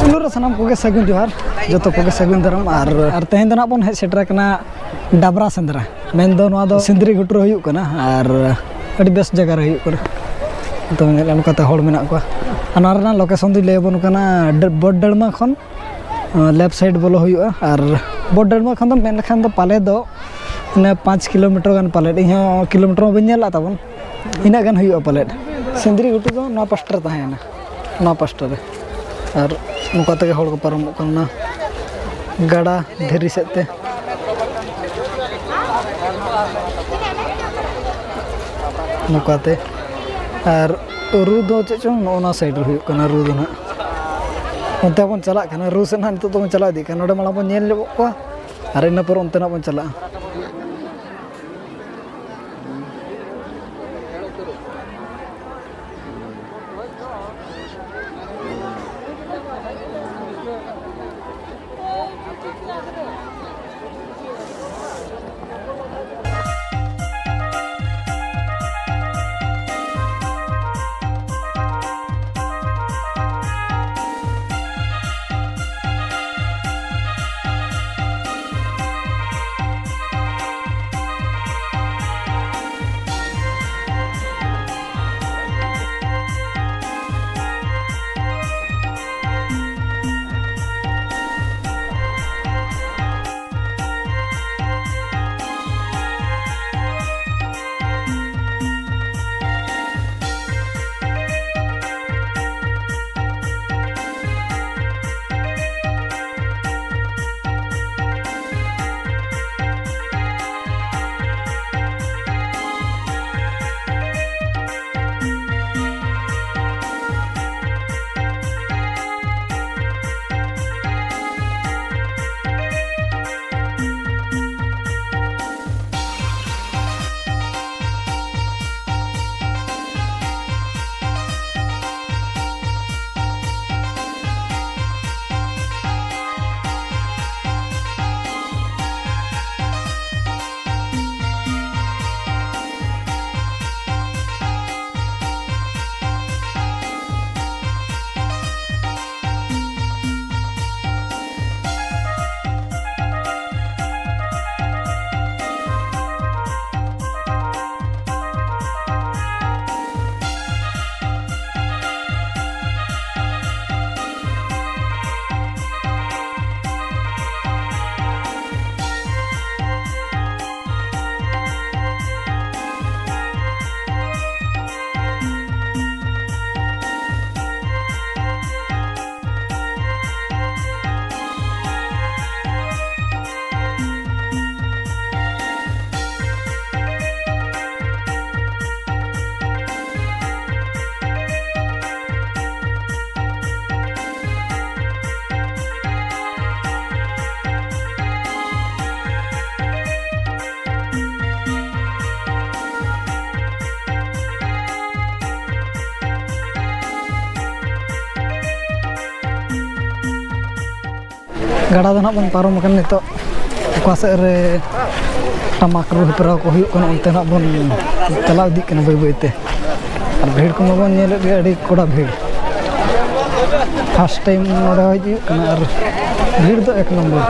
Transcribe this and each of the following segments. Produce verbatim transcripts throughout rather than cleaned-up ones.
ᱯᱩᱭᱞᱩ ᱨᱮ ᱥᱟᱱᱟᱢ ᱠᱚᱜᱮ ᱥᱟᱹᱜᱩᱱ ᱡᱚᱦᱟᱨ, ᱡᱚᱛᱚ ᱠᱚᱜᱮ ᱥᱟᱹᱜᱩᱱ ᱫᱟᱨᱟᱢ᱾ ᱟᱨ, ᱟᱨ ᱛᱮᱦᱮᱧ ᱫᱚ ᱱᱟᱜ ᱵᱚᱱ ᱦᱮᱡ ᱥᱮᱴᱮᱨ ᱟᱠᱟᱱᱟ ᱰᱟᱵᱽᱨᱟ ᱥᱮᱸᱫᱽᱨᱟ, ᱢᱮᱱᱫᱚ ᱱᱚᱣᱟ ᱫᱚ ᱥᱤᱸᱫᱽᱨᱤ ᱜᱷᱩᱴᱩ ᱨᱮ ᱦᱩᱭᱩᱜ ᱠᱟᱱᱟ ᱟᱨ ᱟᱹᱰᱤ ᱵᱮᱥ ᱡᱟᱭᱜᱟ ᱨᱮ ᱦᱩᱭᱩᱜ ᱠᱟᱱᱟ᱾ ᱛᱚ ᱧᱮᱞ ᱱᱚᱝᱠᱟᱛᱮ ᱦᱚᱲ ᱢᱮᱱᱟᱜ ᱠᱚᱣᱟ᱾ ᱟᱨ ᱱᱚᱣᱟ ᱨᱮᱱᱟᱜ ᱞᱳᱠᱮᱥᱚᱱ ᱫᱚᱧ ᱞᱟᱹᱭ ᱟᱵᱚᱱ ᱠᱟᱱᱟ, ᱰᱟᱹ-, ᱵᱚᱰ ᱰᱟᱹᱲᱢᱟ ᱠᱷᱚᱱ, ᱟᱸ, ᱞᱮᱯᱷᱴ ᱥᱟᱭᱤᱰ ᱵᱚᱞᱚ ᱦᱩᱭᱩᱜᱼᱟ᱾ ᱟᱨ ᱵᱚᱰ ᱰᱟᱹᱲᱢᱟ ᱠᱷᱚᱱ ᱫᱚ ᱢᱮᱱ ᱞᱮᱠᱷᱟᱱ ᱫᱚ ᱯᱟᱞᱮ ᱫᱚ ᱚᱱᱮ ᱯᱟᱸᱪ ᱠᱤᱞᱳᱢᱤᱴᱟᱨ ᱜᱟᱱ ᱯᱟᱞᱮᱫ, ᱤᱧ ᱦᱚᱸ ᱠᱤᱞᱳᱢᱤᱴᱟᱨ ᱢᱟ ᱵᱟᱹᱧ ᱧᱮᱞ ᱞᱮᱫ ᱛᱟᱵᱚᱱ, ᱤᱱᱟᱹᱜ ᱜᱟᱱ ᱦᱩᱭᱩᱜᱼᱟ ᱯᱟᱞᱮᱫ᱾ ᱥᱤᱸᱫᱽᱨᱤ ᱜᱷᱩᱴᱩ ᱫᱚ ᱱᱚᱣᱟ ᱯᱟᱥᱴᱟ ᱨᱮ ᱛᱟᱦᱮᱸᱭᱮᱱᱟ, ᱱᱚᱣᱟ ᱯᱟᱥᱴᱟ ᱨᱮ᱾ ᱟᱨ ᱱᱚᱝᱠᱟ ᱛᱮᱜᱮ ᱦᱚᱲ ᱠᱚ ᱯᱟᱨᱚᱢᱚᱜ ᱠᱟᱱᱟ ᱜᱟᱰᱟ ᱫᱷᱤᱨᱤ ᱥᱮᱫ ᱛᱮ, ᱱᱚᱝᱠᱟᱛᱮ᱾ ᱟᱨ ᱨᱩ ᱫᱚ ᱪᱮᱫ ᱪᱚᱝ ᱱᱚᱜᱼᱚ ᱱᱚᱣᱟ ᱥᱟᱭᱤᱰ ᱨᱮ ᱦᱩᱭᱩᱜ ᱠᱟᱱᱟ, ᱨᱩ ᱫᱚ ᱱᱟᱦᱟᱜ᱾ ᱚᱱᱛᱮ ᱵᱚᱱ ᱪᱟᱞᱟᱜ ᱠᱟᱱᱟ, ᱨᱩ ᱥᱮᱫ ᱱᱟᱦᱟᱜ ᱱᱤᱛᱚᱜ ᱫᱚᱵᱚᱱ ᱪᱟᱞᱟᱣ ᱤᱫᱤᱜ ᱠᱟᱱᱟ᱾ ᱱᱚᱰᱮ ᱢᱟᱲᱟᱝ ᱵᱚᱱ ᱧᱮᱞ ᱧᱚᱜᱚᱜ ᱠᱚᱣᱟ ᱟᱨ ᱤᱱᱟᱹ ᱯᱚᱨ ᱚᱱᱛᱮ ᱱᱟᱦᱟᱜ ᱵᱚᱱ ᱪᱟᱞᱟᱜᱼᱟ᱾ ᱜᱟᱰᱟ ᱫᱚ ᱱᱟᱦᱟᱜ ᱵᱚᱱ ᱯᱟᱨᱚᱢ ᱟᱠᱟᱱᱟ ᱱᱤᱛᱚᱜ᱾ ᱚᱠᱟ ᱥᱮᱫ ᱨᱮ ᱴᱟᱢᱟᱠ ᱨᱩ ᱦᱮᱯᱨᱟᱣ ᱠᱚ ᱦᱩᱭᱩᱜ ᱠᱟᱱᱟ, ᱚᱱᱛᱮ ᱱᱟᱦᱟᱜ ᱵᱚᱱ ᱪᱟᱞᱟᱣ ᱤᱫᱤᱜ ᱠᱟᱱᱟ ᱵᱟᱹᱭ ᱵᱟᱹᱭ ᱛᱮ᱾ ᱟᱨ ᱵᱷᱤᱲ ᱠᱚᱢᱟ ᱵᱚᱱ ᱧᱮᱞᱮᱫ ᱜᱮᱭᱟ, ᱟᱹᱰᱤ ᱠᱚᱰᱟ ᱵᱷᱤᱲ᱾ ᱯᱷᱟᱥᱴ ᱴᱟᱭᱤᱢ ᱱᱚᱰᱮ ᱦᱮᱡ ᱦᱩᱭᱩᱜ ᱠᱟᱱᱟ ᱟᱨ ᱵᱷᱤᱲ ᱫᱚ ᱮᱠ ᱱᱚᱢᱵᱚᱨ᱾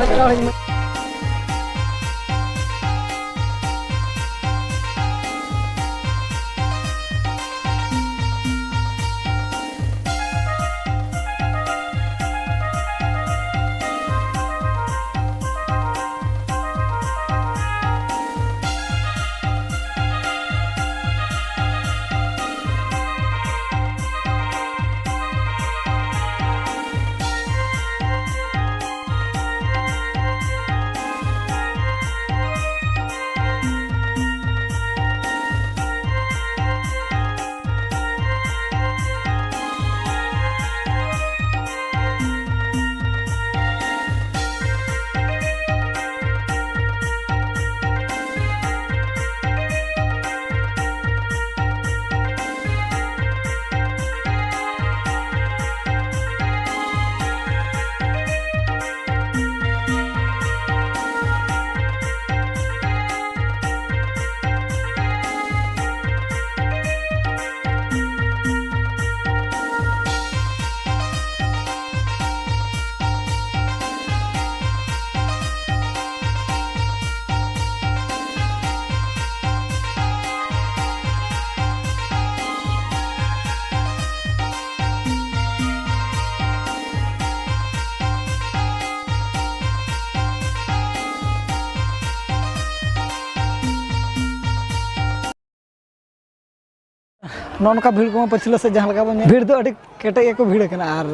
ᱱᱚᱜᱼᱚ ᱱᱚᱝᱠᱟ ᱵᱷᱤᱲ ᱠᱚᱢᱟ ᱯᱟᱹᱪᱷᱞᱟᱹ ᱥᱮᱫ ᱡᱟᱦᱟᱸ ᱞᱮᱠᱟ ᱵᱚᱱ ᱧᱮᱞ, ᱵᱷᱤᱲ ᱫᱚ ᱟᱹᱰᱤ ᱠᱮᱴᱮᱡ ᱜᱮᱠᱚ ᱵᱷᱤᱲ ᱟᱠᱟᱱᱟ᱾ ᱟᱨ,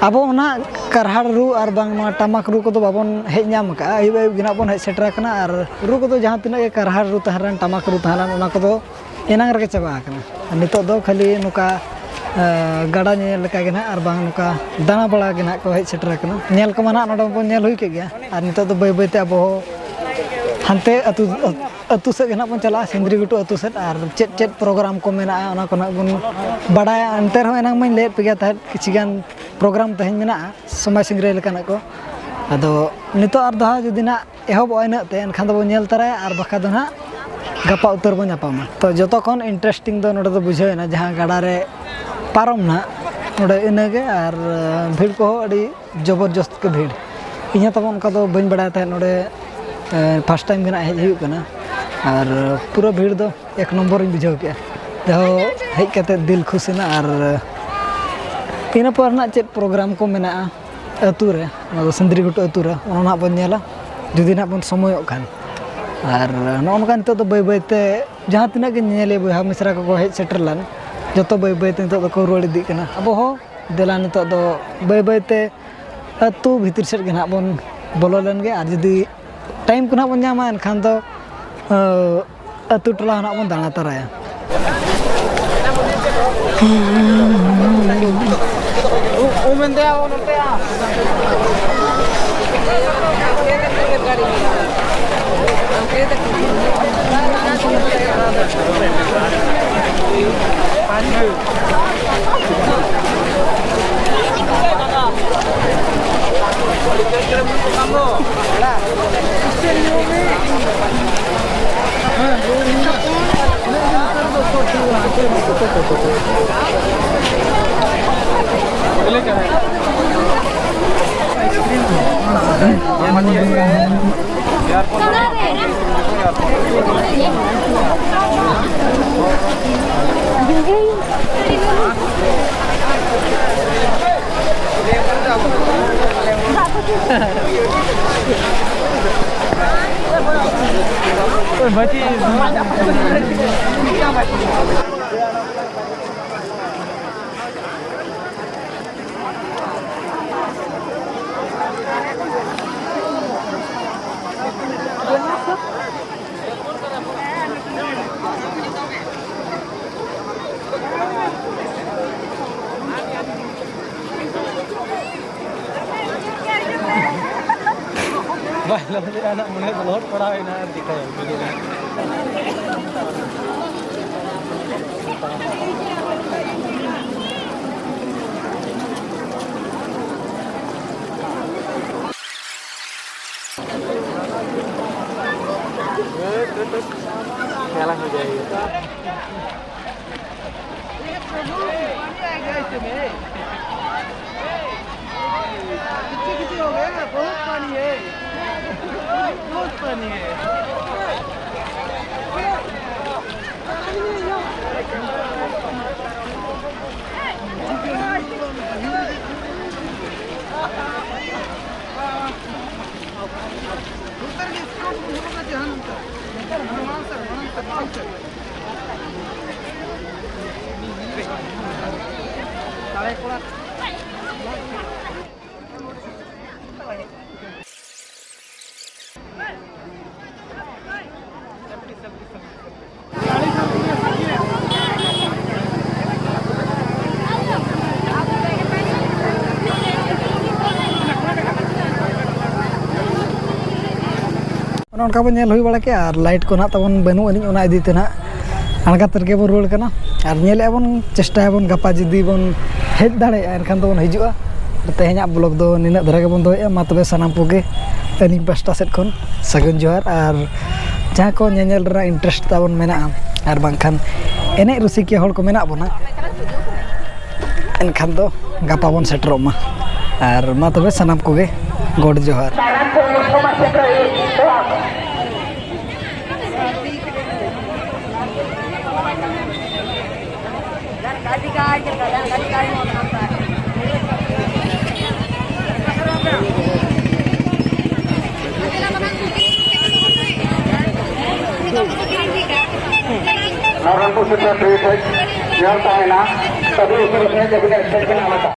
ᱟᱵᱚ ᱚᱱᱟ ᱠᱟᱨᱦᱟᱲ ᱨᱩ ᱟᱨ ᱵᱟᱝ ᱱᱚᱣᱟ ᱴᱟᱢᱟᱠ ᱨᱩ ᱠᱚᱫᱚ ᱵᱟᱵᱚᱱ ᱦᱮᱡ ᱧᱟᱢ ᱟᱠᱟᱫᱼᱟ᱾ ᱟᱹᱭᱩᱵ ᱟᱹᱭᱩᱵ ᱜᱮ ᱱᱟᱜ ᱵᱚᱱ ᱦᱮᱡ ᱥᱮᱴᱮᱨ ᱟᱠᱟᱱᱟ᱾ ᱟᱨ ᱨᱩ ᱠᱚᱫᱚ ᱡᱟᱦᱟᱸ ᱛᱤᱱᱟᱹᱜ ᱜᱮ ᱠᱟᱨᱦᱟᱲ ᱨᱩ ᱛᱟᱦᱮᱸ ᱞᱮᱱ, ᱴᱟᱢᱟᱠ ᱨᱩ ᱛᱟᱦᱮᱸ ᱞᱮᱱ, ᱚᱱᱟ ᱠᱚᱫᱚ ᱮᱱᱟᱝ ᱨᱮᱜᱮ ᱪᱟᱵᱟ ᱟᱠᱟᱱᱟ᱾ ᱟᱨ ᱱᱤᱛᱚᱜ ᱫᱚ ᱠᱷᱟᱹᱞᱤ ᱱᱚᱝᱠᱟ, ᱮ, ᱜᱟᱰᱟ ᱧᱮᱧᱮᱞ ᱞᱮᱠᱟ ᱜᱮ ᱱᱟᱜ ᱟᱨ ᱵᱟᱝ ᱱᱚᱝᱠᱟ ᱫᱟᱬᱟ ᱵᱟᱲᱟ ᱜᱮ ᱱᱟᱜ ᱠᱚ ᱦᱮᱡ ᱥᱮᱴᱮᱨ ᱟᱠᱟᱱᱟ᱾ ᱧᱮᱞ ᱠᱚᱢᱟ ᱱᱟᱜ ᱱᱚᱰᱮ ᱵᱚᱱ ᱧᱮᱞ ᱦᱩᱭ ᱠᱮᱫ ᱜᱮᱭᱟ᱾ ᱟᱨ ᱱᱤᱛᱚᱜ ᱫᱚ ᱵᱟᱹᱭ ᱵᱟᱹᱭ ᱛᱮ ᱟᱵᱚ ᱦᱚᱸ ᱦᱟᱱᱛᱮ ᱟᱹᱛᱩ, ᱟᱹᱛᱩ ᱥᱮᱫ ᱜᱮ ᱱᱟᱦᱟᱜ ᱵᱚᱱ ᱪᱟᱞᱟᱜᱼᱟ, ᱥᱤᱸᱫᱽᱨᱤ ᱜᱷᱩᱴᱩ ᱟᱹᱛᱩ ᱥᱮᱫ, ᱟᱨ ᱪᱮᱫ ᱪᱮᱫ ᱯᱨᱳᱜᱨᱟᱢ ᱠᱚ ᱢᱮᱱᱟᱜᱼᱟ, ᱚᱱᱟ ᱠᱚ ᱱᱟᱦᱟᱜ ᱵᱚᱱ ᱵᱟᱰᱟᱭᱟ᱾ ᱮᱱᱛᱮ ᱨᱮᱦᱚᱸ ᱮᱱᱟᱝ ᱢᱟᱧ ᱞᱟᱹᱭᱟᱫ ᱯᱮ ᱜᱮᱭᱟ ᱛᱟᱦᱮᱸᱫ, ᱠᱤᱪᱷᱤ ᱜᱟᱱ ᱯᱨᱳᱜᱨᱟᱢ ᱛᱮᱦᱮᱧ ᱢᱮᱱᱟᱜᱼᱟ, ᱥᱚᱢᱟᱡᱽ ᱥᱤᱝᱨᱟᱹᱭ ᱞᱮᱠᱟᱱᱟᱜ ᱠᱚ᱾ ᱟᱫᱚ ᱱᱤᱛᱚᱜ ᱟᱨ ᱫᱚᱦᱲᱟ ᱡᱩᱫᱤ ᱱᱟᱦᱟᱜ ᱮᱦᱚᱵᱚᱜᱼᱟ ᱤᱱᱟᱹᱜ ᱛᱮ, ᱮᱱᱠᱷᱟᱱ ᱫᱚᱵᱚᱱ ᱧᱮᱞ ᱛᱟᱨᱟᱭᱟ, ᱟᱨ ᱵᱟᱠᱷᱟᱡ ᱫᱚ ᱱᱟᱦᱟᱜ ᱜᱟᱯᱟ ᱩᱛᱟᱹᱨ ᱵᱚᱱ ᱧᱟᱯᱟᱢᱟ᱾ ᱛᱚ, ᱡᱚᱛᱚ ᱠᱷᱚᱱ ᱤᱱᱴᱟᱨᱮᱥᱴᱤᱝ ᱫᱚ ᱱᱚᱰᱮ ᱫᱚ ᱵᱩᱡᱷᱟᱹᱣ ᱮᱱᱟ, ᱡᱟᱦᱟᱸ ᱜᱟᱰᱟ ᱨᱮ ᱯᱟᱨᱚᱢ ᱱᱟᱦᱟᱜ, ᱱᱚᱰᱮ ᱤᱱᱟᱹᱜᱮ᱾ ᱟᱨ ᱵᱷᱤᱲ ᱠᱚᱦᱚᱸ ᱟᱹᱰᱤ ᱡᱚᱵᱚᱨᱡᱚᱥᱛ ᱜᱮ ᱵᱷᱤᱲ᱾ ᱤᱧ ᱦᱚᱸ ᱛᱟᱵᱚᱱ ᱚᱱᱠᱟ ᱫᱚ ᱵᱟᱹᱧ ᱵᱟᱲᱟᱭ ᱛᱟᱦᱮᱸᱫ, ᱱᱚᱰᱮ ᱯᱷᱟᱥᱴ ᱴᱟᱭᱤᱢ ᱜᱮ ᱱᱟᱦᱟᱜ ᱦᱮᱡ ᱦᱩᱭᱩᱜ ᱠᱟᱱᱟ᱾ ᱟᱨ ᱯᱩᱨᱟᱹ ᱵᱷᱤᱲ ᱫᱚ ᱮᱠ ᱱᱚᱢᱵᱚᱨᱤᱧ ᱵᱩᱡᱷᱟᱹᱣ ᱠᱮᱜᱼᱟ᱾ ᱡᱟᱦᱳ, ᱦᱮᱡ ᱠᱟᱛᱮ ᱫᱤᱞ ᱠᱷᱩᱥ ᱮᱱᱟ᱾ ᱟᱨ ᱤᱱᱟᱹ ᱯᱚᱨ ᱱᱟᱦᱟᱜ ᱪᱮᱫ ᱯᱨᱳᱜᱨᱟᱢ ᱠᱚ ᱢᱮᱱᱟᱜᱼᱟ ᱟᱹᱛᱩ ᱨᱮ, ᱚᱱᱟ ᱫᱚ ᱥᱤᱸᱫᱽᱨᱤ ᱜᱷᱩᱴᱩ ᱟᱹᱛᱩ ᱨᱮ, ᱚᱱᱟ ᱱᱟᱦᱟᱜ ᱵᱚᱱ ᱧᱮᱞᱟ, ᱡᱩᱫᱤ ᱱᱟᱦᱟᱜ ᱵᱚᱱ ᱥᱚᱢᱚᱭᱚᱜ ᱠᱷᱟᱱ᱾ ᱟᱨ ᱱᱚᱜᱼᱚ ᱱᱚᱝᱠᱟ ᱱᱤᱛᱚᱜ ᱫᱚ ᱵᱟᱹᱭ ᱵᱟᱹᱭ ᱛᱮ ᱡᱟᱦᱟᱸ ᱛᱤᱱᱟᱹᱜ ᱜᱮ ᱧᱮᱧᱮᱞᱤᱭᱟᱹ ᱵᱚᱭᱦᱟ ᱢᱤᱥᱨᱟ ᱠᱚᱠᱚ ᱦᱮᱡ ᱥᱮᱴᱮᱨ ᱞᱮᱱ, ᱡᱚᱛᱚ ᱵᱟᱹᱭ ᱵᱟᱹᱭ ᱛᱮ ᱱᱤᱛᱚᱜ ᱫᱚᱠᱚ ᱨᱩᱣᱟᱹᱲ ᱤᱫᱤᱜ ᱠᱟᱱᱟ᱾ ᱟᱵᱚ ᱦᱚᱸ ᱫᱮᱞᱟ ᱱᱤᱛᱚᱜ ᱫᱚ ᱵᱟᱹᱭ ᱵᱟᱹᱭ ᱛᱮ ᱟᱹᱛᱩ ᱵᱷᱤᱛᱤᱨ ᱥᱮᱫ ᱜᱮ ᱱᱟᱦᱟᱜ ᱵᱚᱱ ᱵᱚᱞᱚ ᱞᱮᱱ ᱜᱮ, ᱟᱨ ᱡᱩᱫᱤ ᱴᱟᱭᱤᱢ ᱠᱚ ᱱᱟᱦᱟᱜ ᱵᱚᱱ ᱧᱟᱢᱟ, ᱮᱱᱠᱷᱟᱱ ᱫᱚ, ᱟᱹ, ᱟᱹᱛᱩ ᱴᱚᱞᱟ ᱦᱚᱸ ᱱᱟᱦᱟᱜ ᱵᱚᱱ ᱫᱟᱬᱟ ᱛᱟᱨᱟᱭᱟ᱾ ᱞᱟᱹᱭᱮᱫᱼᱟ ᱱᱟᱜ ᱢᱚᱱᱮ ᱫᱚ ᱞᱚᱦᱚᱫ ᱯᱟᱲᱟᱣ ᱮᱱᱟ ᱟᱨ ᱪᱤᱠᱟᱹᱭᱟᱢ? पीछे पीछे हो गया ना, बहुत पानी है, बहुत पानी है। ᱚᱱᱮ ᱚᱱᱠᱟ ᱵᱚᱱ ᱧᱮᱞ ᱦᱩᱭ ᱵᱟᱲᱟ ᱠᱮᱜᱼᱟ, ᱟᱨ ᱞᱟᱭᱤᱴ ᱠᱚ ᱱᱟᱦᱟᱜ ᱛᱟᱵᱚᱱ ᱵᱟᱹᱱᱩᱜ ᱟᱹᱱᱤᱡ, ᱚᱱᱟ ᱤᱫᱤ ᱛᱮ ᱱᱟᱦᱟᱜ ᱟᱬᱜᱟᱛ ᱨᱮᱜᱮ ᱵᱚᱱ ᱨᱩᱣᱟᱹᱲ ᱠᱟᱱᱟ᱾ ᱟᱨ ᱧᱮᱞᱮᱜᱼᱟ ᱵᱚᱱ, ᱪᱮᱥᱴᱟᱭᱟᱵᱚᱱ ᱜᱟᱯᱟ ᱡᱩᱫᱤ ᱵᱚᱱ ᱦᱮᱡ ᱫᱟᱲᱮᱭᱟᱜᱼᱟ, ᱮᱱᱠᱷᱟᱱ ᱫᱚᱵᱚᱱ ᱦᱤᱡᱩᱜᱼᱟ᱾ ᱛᱮᱦᱮᱧᱟᱜ ᱵᱞᱚᱜ ᱫᱚ ᱱᱤᱱᱟᱹᱜ ᱫᱷᱟᱨᱟ ᱜᱮᱵᱚᱱ ᱫᱚᱦᱚᱭᱮᱜᱼᱟ᱾ ᱢᱟ ᱛᱚᱵᱮ ᱥᱟᱱᱟᱢ ᱠᱚᱜᱮ ᱟᱹᱞᱤᱧ ᱯᱟᱥᱴᱟ ᱥᱮᱫ ᱠᱷᱚᱱ ᱥᱟᱹᱜᱩᱱ ᱡᱚᱦᱟᱨ᱾ ᱟᱨ ᱡᱟᱦᱟᱸ ᱠᱚ ᱧᱮᱧᱮᱞ ᱨᱮᱱᱟᱜ ᱤᱱᱴᱟᱨᱮᱥᱴ ᱛᱟᱵᱚᱱ ᱢᱮᱱᱟᱜᱼᱟ, ᱟᱨ ᱵᱟᱝᱠᱷᱟᱱ ᱮᱱᱮᱡ ᱨᱩᱥᱤᱠᱤᱭᱟᱹ ᱦᱚᱲ ᱠᱚ ᱢᱮᱱᱟᱜ ᱵᱚᱱᱟ, ᱮᱱᱠᱷᱟᱱ ᱫᱚ ᱜᱟᱯᱟ ᱵᱚᱱ ᱥᱮᱴᱮᱨᱚᱜ ᱢᱟ᱾ ᱟᱨ ᱢᱟ ᱛᱚᱵᱮ ᱥᱟᱱᱟᱢ ᱠᱚᱜᱮ ᱜᱚᱰ ᱡᱚᱦᱟᱨ᱾ ᱱᱚᱵᱚᱨᱚᱝᱯᱩᱨ ᱥᱮᱴᱮᱨ ᱴᱨᱮᱱ ᱨᱮ ᱧᱮᱞ ᱛᱟᱦᱮᱱᱟ, ᱟᱹᱰᱤ ᱩᱥᱟᱹᱨᱟ ᱥᱟᱺᱦᱤᱡ ᱟᱹᱵᱤᱱᱟᱜ ᱥᱴᱮᱡᱽ ᱵᱮᱱ ᱦᱟᱢᱮᱴᱟ᱾